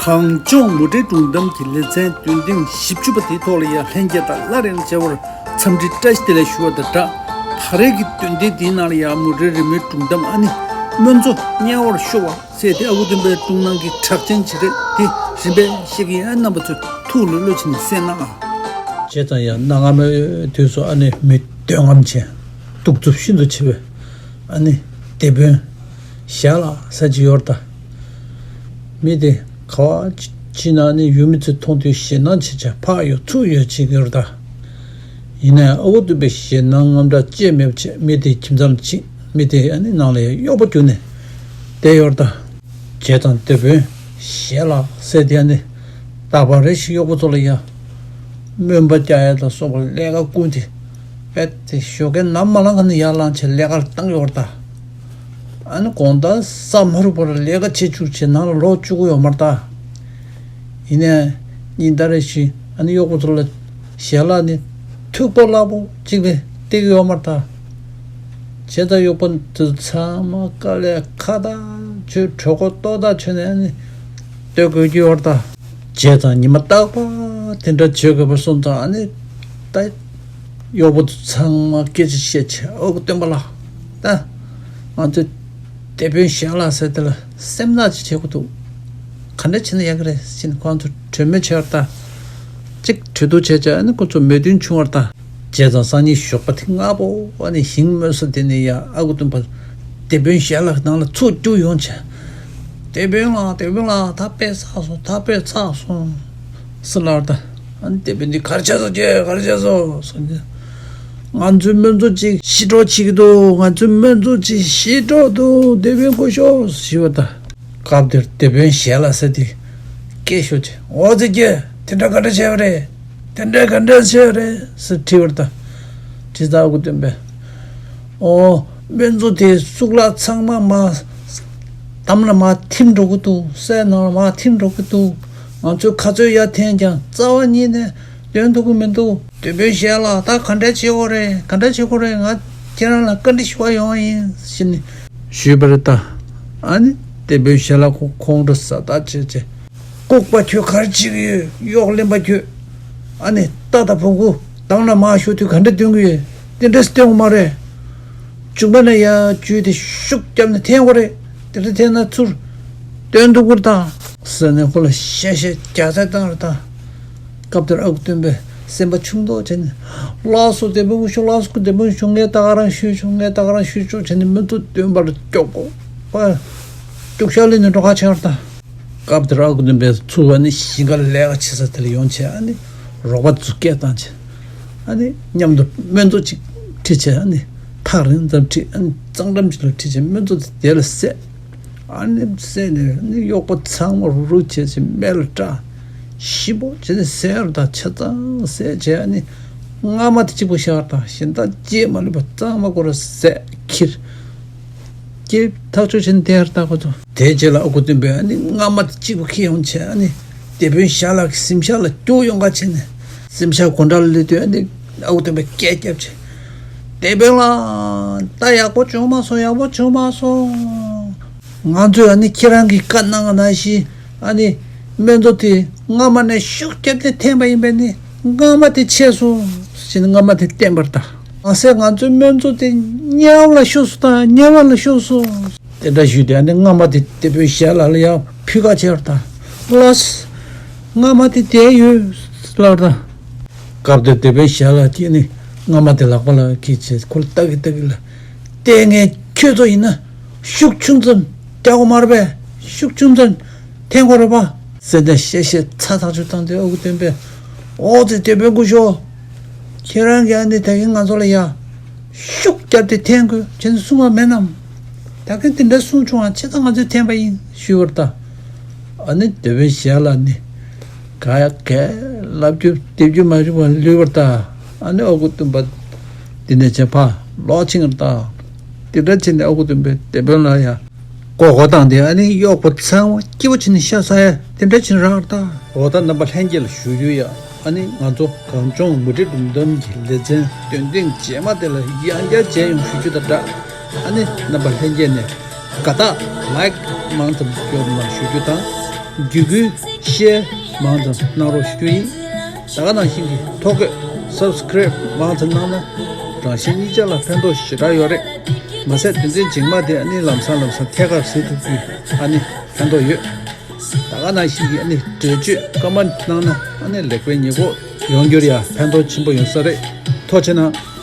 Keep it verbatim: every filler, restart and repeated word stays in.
གངས་ལྗོངས་མུ་འབྲེལ་སྒྲུང་གཏམ་གྱི་ལེ་ཚན་འདོན་ཐེངས་བཞི་བཅུ་པ་དེའི་ཐོག་ལ་ཡང་ལྷན་རྒྱས་དང་སླར་ཡང་མཇལ་བར་འཚམས་འདྲི་བཀྲ་ཤིས་བདེ་ལེགས་ཞུ་བ་དང་སྦྲགས། ད་རེས་ཀྱི་འདོན་ཐེངས་འདིའི་ནང་ལ་ཡང་མུ་འབྲེལ་རི་མོའི་སྒྲུང་གཏམ་ཨ་ནི་སྨོན་མཚོ་དམྱལ་བར་ཤོར་བ་ཟེར་དེ་ཨ་ཁུ་སྟོན་པའི་སྒྲུང་ནང་གི་གྲགས་ཅན་ཅིག་རེད། དེ་རིམ་པས་བཤད་ཀྱི་ཡིན། རྣམ་པ་ཚོས་ཐུགས་ལྷོད་ལྷོད་བྱས་ནས་གསན་གནང་ཨ། བྱས་ཙང་ཡང་གནའ་སྔ་མོའི་དུས་སུ་ཨ་ནི་མི་འདོད་རྔམ་ཆེ། གདུག་རྩུབ་ཤིན་ཏུ་ཆེ་བའི་ཨ་ནི་དེད་དཔོན་ཞལ་ལགས་ཟེར་གྱི་ཡོད་རེད་ད། མི་དེ་ག་བ་ཅི་ན་ཨ་ནི་ཡུལ་མི་ཚོས་མཐོང་དུས་ཞེད་སྣང་བྱེད་བྱས་ཕར་གཡུག་ཚུར་གཡུག་བྱེད་ཀྱི་ཡོད་རེད་ད། ཡིན་ནའི་ཨ་ཁུ་སྟོན་པས་ཞེད་སྣང་དངངས་སྐྲག་ཅི་མེད་པ་བྱས། མི་དེའི་ཁྱིམ་ཚང་ཕྱིན། མི་དེ་ཨ་ནི་ནང་ལ་ཡང་གཡོག་པོ་གྱུར་ནས་བསྡད་ཡོད་རེད་ད། བྱས་ཙང་དེད་དཔོན་ཞལ་ལགས་ཟེར་དེ་ཨ་ནི་རྟག་པར་རེ་ཞིག་གཡོག་པོ་ཚོ་ལ་ཡང་སྨོན་པ་རྒྱག་ཡ་དང་སོགས་པ་ལས་ཀ་བསྐུར་ཏེ་རྦད་དེ་ཞོགས་ཀས་ནམ་མ་ལངས་ག་ནས་ཡར་ལངས་བྱས་ལས་ཀར་བཏང་ཡོད་རེད་ད། ཨ་ནི་དགོང་དག་ས་མ་རུབ་པར་ལས་ཀ་བྱེད་བཅུག་བྱས་ནང་ལ་ལོག་བཅུག་གི་ཡོད་མ་རེད་ད། ཡིན་ནའི་ཉིན་ལྟར་རེ་བཞིན་ཨ་ནི་གཡོག་པོ་ཚོ་ལ་ཞལ་ལག་ནི་མཐུག་པོ་ལྷག་པོ་གཅིག་ལས་སྟེར་གི་ཡོད་མ་རེད་ད། བྱས་ཙང་གཡོག་པོ་ཚོ་ཚང་མ་དཀའ་ལས་ཁག་ཐག་ཆོད། གྲོད་ཁོག་ལྟོགས་ཐག་ཆོད་ནས་ཨ་ནི་སྡོད་དགོས་ཀྱི་ཡོད་རེད་ད། བྱས་ཙང་ཉི་མ་རྟག་པར་དེ་འདྲ་བྱེད་དགོས་པ་སོང་ཙང་ཨ་ནི་ད་གཡོག་པོ་ཚོ་ཚང་མ་སྐད་ཆ་བཤད་བྱས། ཨ་ཁུ་སྟོན་པ་ལགས། ད་ང་ཚོས་དེད་དཔོན་ཞལ་ལགས་ཟེར་དེ་ལ་སེམས་ཐག་ཅིག་བྱེད་དགོས་འདུག། ག་འདྲ་བྱས་ན་ཡག་གི་རེད་ཟེར་ནས་ཁོང་ཚོ་གྲོས་མོལ་བྱས་པ་རེད་ད། གཅིག་གྲོས་བསྡུར་བྱས་བྱས་ཨ་ནི་ཁོ་ཚོ་མོས་མཐུན་བྱུང་བ་རེད་ད། བྱས་ཙང་སང་ཉིན་ཞོགས་པ་དེ་སྔ་པོ་ཨ་ནི་ཞིང་རྨོ་ས་དེ་ནས་ཡ་ཨ་ཁུ་སྟོན་པ་དེད་དཔོན་ཞལ་ལགས་ནང་ལ་ཚུར་རྒྱུགས་ཡོང་བྱས། དེད་དཔོན་ལགས། དེད་དཔོན་ལགས། ད་དཔེ་བསགས་སོང་། ད་དཔེ་བསགས་སོང་། ཟེར་ལབ་ད། ཨ་ནི་དེད་དཔོན་འདི་ག་རེ་བྱས་སོང་། ཁྱོད་ག་རེ་བྱས་སོང་ཟེར་ནས། ང་ཚོའི་སྨན་བཙོ་གཅིག་ཤི་གྲབས་བྱེད་ཀྱི་འདུག། ང་ཚོའི་སྨན་བཙོ་གཅིག་ཤི་གྲབས་འདུག། དེད་དཔོན་སྐུ་ཞབས་ཞུས་པ་ད། སྐབས་དེར་དེད་དཔོན་ཞལ་ལགས་ཟེར་དེ་སྐད་ཤོར་བྱས། འོ་ཙི་ཀྱེ། དེ་འདྲ་ག་འདྲ་བྱས་པ་རེད། དེ་འདྲ་ག་འདྲ་བྱས་པ་རེད་ཟེར་དྲིས་པ་རེད་ད། དྲིས་ཙང་ཨ་ཁུ་སྟོན་པས། ཨོ། སྨན་བཙོ་དེ་གཙུག་ལག་ཚང་མ་མར་འདམ་ལ་མར་ཐིམ་འགྲོ་གི་འདུག། སའི་ནང་ལ་མར་ཐིམ་འགྲོ་གི་འདུག། ང་ཚོས་ག་ཚོད་ཡར་འཐེན་ཀྱང་རྩ་བ་ཉིད་ནས་འདོན་ཐུབ་ཀྱི་མི་འདུག། དེད་དཔོན་ཞལ་ལགས། ད་ག་འདྲ་བྱེད་དགོས་རེད། ག་འདྲ་བྱེད་དགོས་རེད། ང་ཁྱེད་རང་ལ་བཀའ་འདྲི་ཞུ་བར་ཡོང་བ་ཡིན་ཟེར་ནས་ཞུས་པ་རེད་ད། ཨ་ནི་དེད་དཔོན་ཞལ་ལགས་ཁོ་ཁོང་ཁྲོ་ཟ་ལྟ་བྱས་བྱས། ལྐུགས་པ་ཁྱོད་ག་རེ་བྱེད་ཀྱི་ཡོད། གཡོག་གླེན་པ་ཁྱོད། ཨ་ནི་རྟ་དང་བོང་གུ་འདམ་ལ་མར་ཞུགས་དུས་ག་འདྲ་འདོན་གྱི་ཡོད། དེ་འདྲ་སྟོན་གྱི་མ་རེད། མཇུག་མ་ནས་ཡར་འཇུས་ཏེ་ཤུགས་བརྒྱབ་ནས་འཐེན་དགོས་རེད། དེ་འདྲ་འཐེན་ན་ཚུར་འདོན་ཐུབ་ཀྱི་རེད་ད། ཟེར་ནས་ཁོ་ལ་གཤེ་གཤེ་རྒྱག་རྩལ་བཏང་རེད་ད། སྐབས་དེར་ཨ་ཁུ་སྟོན་པས་སེམས་པ་ཆུང་དོགས་བྱས་ནས། ལགས་སོ་དེད་དཔོན་སྐུ་ཞབས། ལགས་སོ་དེད་དཔོན་སྐུ་ཞབས། ངས་ད་ག་རང་ཞུས་ཆོག། ངས་ད་ག་རང་ཞུས་ཆོག་བྱས་ནས་སྨན་བཙོ་འདོན་པར་མགྱོགས་པོ་པ། རྒྱུག་ཤར་ལས་ནས་འགྲོ་ཁ་ཕྱིན་རེད་ད། སྐབས་དེར་ཨ་ཁུ་སྟོན་པས་ཚུར་ཨ་ནི་ཞིང་ཁ་ལས་ཀ་བྱེད་ས་དེ་ལ་ཡོང་བྱས། ཨ་ནི་རོགས་པ་ཚོ་སྐད་བཏང་བྱས། ཨ་ནི་མཉམ་དུ་སྨན་བཙོ་གཅིག་ཁྲིད་བྱས། ཨ་ནི་ཐག་རིང་ཙམ་ཁྲིད། ཨ་ནི་གཙང་འགྲམ་ཅིག་ལ་ཁྲིད་བྱས་སྨན་བཙོ་དེ་དེ་ལ་བསད། ཨ་ནི་བསད་ནས་ཨ་ནི་གཡོག་པོ་ཚང་མ་རུག་རུག་བྱས་བྱས་མེ་ལ་སྲེག། ཞིབ་པོ་བྱས་ནས་བསད་རེད་ད། ཆ་ཚང་བསད་བྱས་ཨ་ནི་རྔ་མ་དེ་གཅིག་པོ་བཞག་རེད་ད། གཞན་དག་ཅི་ཡང་མ་ལུས་པ་གཙང་མ་ཁོ་རང་བསད་ཁྱེར། སྐྱེས་ཐག་ཆོད་བྱས་ནས་བསྡད་རེད་ད་ཁོ་ཚོ། དེའི་རྗེས་ལ་ཨ་ཁུ་སྟོན་པས་ཨ་ནི་རྔ་མ་དེ་གཅིག་པུ་འཁྱེར་ཡོང་བྱས། ཨ་ནི་དེད་དཔོན་ཞལ་ལགས་ཀྱི་གཟིམ་ཤག་ལ་རྒྱུགས་ཡོང་ག་བྱས་ནས། གཟིམ་ཤག་སྒོ་འགྲམ་ལ་སླེབས་དུས་ཨ་ནི་ཨ་ཁུ་སྟོན་པས་སྐད་བརྒྱབ་བྱས། དེད་དཔོན་ལགས། ད་ཡག་པོ་བྱུང་མ་སོང་། ཡག་པོ་བྱུང་མ་སོང་། ང་ཚོས་ཨ་ནི་ཁྱེད་རང་གིས་བཀའ་གནང་བ་ནང་བཞིན་ཨ་ནི་སྨན་བཙོ་དེ་རྔ་མ་ནས་ཤུགས་བརྒྱབ་ནས་འཐེན་པ་ཡིན་པས་ནི་རྔ་མ་དེ་ཆད་སོང་ཟེར་ནས་རྔ་མ་དེ་བསྟན་པ་རེད་ད། མ་ཟད་ང་ཚོའི་སྨན་བཙོ་དེ་དམྱལ་བ་ལ་ཤོར་སོང་ད། དམྱལ་བ་ལ་ཤོར་སོང་། དེ་འདྲ་ཞུས་ཏེ་ཨ་ནི་རྔ་མ་དེ་དེད་དཔོན་ཞལ་ལགས་ལ་ཡང་ཕུལ་ཁ་བྱས་པ་རེད་ད། ལགས། རྔ་མ་དེ་བསྡད་ཡོད་ལབ་པ་རེད་ད། སྐབས་དེར་དེད་དཔོན་ཞལ་ལགས་ཀྱིས་ནི་རྔ་མ་དེ་ལག་པ་ལ་འཁྱེར་བྱས་ཁོ་ལ་ལྟ་གི་ལྟ་གི་ལ། ལྟས་ངན་ཁྱོད་ཚོ་ཡིན་ན་ཤུགས་ཆུང་ཙམ་རྒྱག་དགོས་མ་རེད་པས། ཤུགས་ཆུང་ཙམ་འཐེན་དགོས་རེད་པ། ཟེར་ནས་གཤེ་གཤེ་ཚ་ཐག་ཆོད་བཏང་སྟེ་ཨ་ཁུ་སྟོན་པས། འོ་ཙི་དེད་དཔོན་སྐུ་ཞབས། ཁྱེད་རང་གིས་ཨ་ནི་ད་གིན་ང་ཚོ་ལ་ཡ་ཤུགས་བརྒྱབ་སྟེ་འཐེན་དགོས་བྱས་ནས་གསུངས་པ་མེད་ནམ། ད་གིན་དེ་འདྲ་གསུངས་བྱུང་བ་བྱས་ཙང་ང་ཚོས་འཐེན་པ་ཡིན་ཞུས་པ་རེད་ད། ཨ་ནི་དེད་དཔོན་ཞལ་ལགས་ནི་ག་གས་ལབ་རྒྱུ་འདེབས་རྒྱུ་མ་བྱུང་བར་ལུས་པ་རེད་ད། ཨ་ནི་ཨ་ཁུ་སྟོན་པ་འདི་ནས་བྱས་ཕར་ལོག་ཕྱིན་པ་རེད་ད། དེ་འདྲ་བྱས་ནས་ཨ་ཁུ་སྟོན་པས་དེད་དཔོན་ལ་ཡ་མགོ་སྐོར་བཏང་སྟེ་ཨ་ནི་གཡོག་པོ་ཚང་མ་སྐྱིད་པོ་བྱས་ནས་ཤ་ཟ་ཡ་དེ་འདྲ་བྱས་ནས་རག་རེད་ད། འོ་ད་རྣམ་པ་ལྷན་རྒྱས་ལ་ཞུ་རྒྱུ་ཡ། ཨ་ནི་ང་ཚོ་གངས་ལྗོངས་མུ་འབྲེལ་སྒྲུང་གཏམ་གྱི་ལེ་ཚན་འདོན་ཐེངས་རྗེས་མ་དེ་ལ་ཡང་བསྐྱར་མཇལ་ཡོང་ཞུ་རྒྱུ་དང་སྦྲགས། ཨ་ནི་རྣམ་པ་ལྷན་རྒྱས་ནས་དགའ་རྟགས་ལའིཀ་མང་ཙམ་སྐྱོར་གནང་ཞུ་རྒྱུ་དང་། བརྒྱུད་སྐུལ་ ཤེར་མང་ཙམ་གནང་རོགས་ཞུ་རྒྱུ་ཡིན། ད་ག་ནང་བཞིན་གྱི་ཐོ་འགོད་སབ་སི་ཀ་རེབ་མང་ཙམ་གནང་ན་རང་གཞན་གཉིས་ཆ་ལ་ཕན་ཐོགས་ཞེ་དྲག་ཡོད་རེད། མ་ཟད་དོན་ཚན་རྗེས་མ་དེ་ཨ་ནི་ལམ་སང་ལམ་སང་ཐད་ཀར་གཟིགས་ཐུབ་རྒྱུ་ཨ་ནི་ཕན་ཐོགས་ཡོད། ད་ག་ནང་བཞིན་གྱི་ཨ་ནི་འགྲེལ་བརྗོད་ཀོ་མེན་ཊི་གནང་ན་ཨ་ནི་ལེགས་སྤེལ་ཉེས་འགོག་ཡོང་རྒྱུར་ཡང་ཕན་ཐོགས་ཆེན་པོ་ཡོང་ས་རེད། ཐུགས་རྗེ་གནང་།